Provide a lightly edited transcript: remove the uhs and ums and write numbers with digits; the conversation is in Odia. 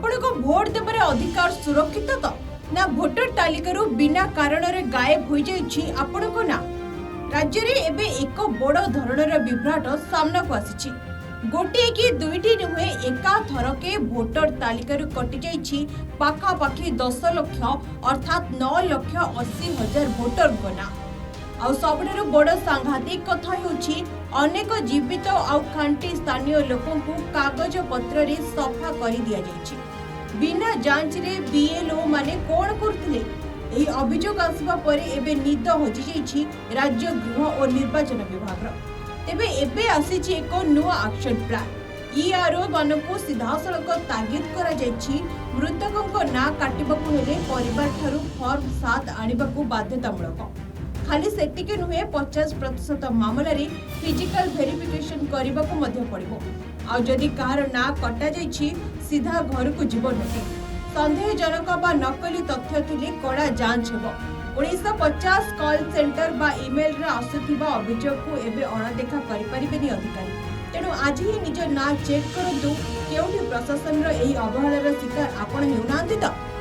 ଆପଣଙ୍କ ଭୋଟ ଦେବାର ଅଧିକାର ସୁରକ୍ଷିତ ତ, ନା ଭୋଟର ତାଲିକାରୁ ବିନା କାରଣରେ ଗାୟବ ହୋଇଯାଇଛି ଆପଣଙ୍କ ନାଁ? ରାଜ୍ୟରେ ଏବେ ଏକ ବଡ଼ ଧରଣର ବିଭ୍ରାଟ ସାମ୍ନାକୁ ଆସିଛି। ଗୋଟିଏ କି ଦୁଇଟି ନୁହେଁ, ଏକାଥରକେ ଭୋଟର ତାଲିକାରୁ କଟିଯାଇଛି ପାଖାପାଖି 10 ଲକ୍ଷ, ଅର୍ଥାତ୍ 9,80,000 ଭୋଟରଙ୍କ ନାଁ। ଆଉ ସବୁଠାରୁ ବଡ଼ ସାଂଘାତିକ କଥା ହେଉଛି, ଅନେକ ଜୀବିତ ଆଉ ଖାଣ୍ଟି ସ୍ଥାନୀୟ ଲୋକଙ୍କୁ କାଗଜପତ୍ରରେ ସଫା କରି ଦିଆଯାଇଛି। ବିନା ଯାଞ୍ଚରେ ବିଏଲଓ ମାନେ କ'ଣ କରୁଥିଲେ? ଏହି ଅଭିଯୋଗ ଆସିବା ପରେ ଏବେ ନିଦ ହଜିଯାଇଛି ରାଜ୍ୟ ଗୃହ ଓ ନିର୍ବାଚନ ବିଭାଗର। ତେବେ ଏବେ ଆସିଛି ଏକ ନୂଆ ଆକ୍ସନ ପ୍ଲାନ୍। ଇଆରଓ ମାନଙ୍କୁ ସିଧାସଳଖ ତାଗିଦ କରାଯାଇଛି, ମୃତକଙ୍କ ନାଁ କାଟିବାକୁ ହେଲେ ପରିବାରଠାରୁ ଫର୍ମ 7 ଆଣିବାକୁ ବାଧ୍ୟତାମୂଳକ। ଖାଲି ସେତିକି ନୁହେଁ, 50% ମାମଲାରେ ଫିଜିକାଲ ଭେରିଫିକେସନ କରିବାକୁ ମଧ୍ୟ ପଡ଼ିବ। ଆଉ ଯଦି କାହାର ନାଁ କଟାଯାଇଛି, ସିଧା ଘରକୁ ଯିବ ନୋଟିସ୍। ସନ୍ଦେହଜନକ ବା ନକଲି ତଥ୍ୟ ଥିଲେ କଡ଼ା ଯାଞ୍ଚ ହେବ। 1950 କଲ୍ ସେଣ୍ଟର ବା ଇମେଲରେ ଆସୁଥିବା ଅଭିଯୋଗକୁ ଏବେ ଅଣଦେଖା କରିପାରିବେନି ଅଧିକାରୀ। ତେଣୁ ଆଜି ହିଁ ନିଜ ନାଁ ଚେକ୍ କରନ୍ତୁ। କେଉଁଠି ପ୍ରଶାସନର ଏହି ଅବହେଳାର ଶିକାର ଆପଣ ହେଉନାହାନ୍ତି ତ?